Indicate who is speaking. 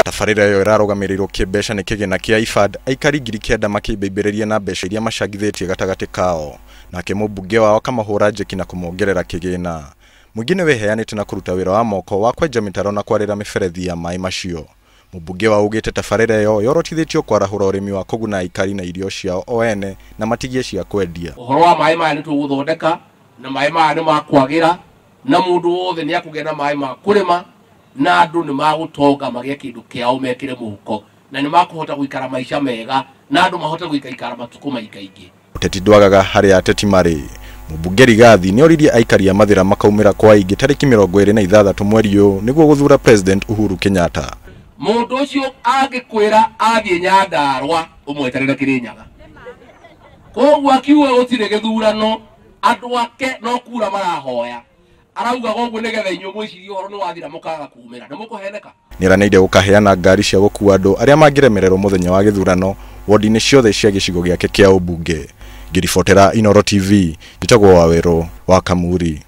Speaker 1: Tabarĩra ĩyo ĩrarũgamĩrĩirwo kĩmbeca nĩ kĩgĩna kĩa IFAD, aikari 9,000 makĩimbĩimbĩrĩria na mbeca iria macangithĩtie gatagatĩ kao, nake mũmbunge wao akamahũra njeki na kũmongerera kĩgĩna. Mũingĩ nĩ wĩheanĩte na kũruta wĩra wa moko wa kwenja mĩtaro na kwarĩra mĩberethi ya maĩ macio. Mũmbunge wao augĩte tabarĩra ĩyo yorotithĩtio kwarahũra ũrĩmi wa kũguna aikari na irio ciao o ene na matigie cia kwendia.
Speaker 2: Ũhoro wa maĩ maya nĩ tũgũthondeka na maĩ maya nĩ makwagĩra na mũndũ wothe nĩ akũgĩa na maĩ ma kũrĩma na andũ nĩ magũtonga magĩe kĩndũ kĩao mekĩre mũhuko na nĩ makũhota gũikara maica mega na andũ mahote gũikaikara matukũ maingaingĩ.
Speaker 1: Ũteti ndwagaga harĩa ateti marĩ. Mũmbunge Rigathi nĩ oririe aikari a Mathĩra makaumĩra kwa aingĩ tarĩki 26 mweri ũyũ nĩguo gũthura President Uhuru Kenyatta.
Speaker 2: Mũndũ ũcio angĩkwĩra athiĩ Nyandarũa ũmweterere Kĩrĩnyaga, koguo akiuga gũtirĩ gĩthurano andũ ake no kura marahoya, arauga ũguo nĩgetha inyuĩ mwĩcirie ũhoro nĩ wathira mũkaga kumĩra nĩ mũkũheneka.
Speaker 1: Nĩeranĩire gũkaheana ngari cia gũkua andũ arĩa mangĩremererwo mũthenya wa gĩthurano wodi-inĩ ciothe cia gĩcigo gĩake kĩa ũmbunge. Ngĩribotera Inooro TV, njĩtagwo Wawerũ wa Kamuri.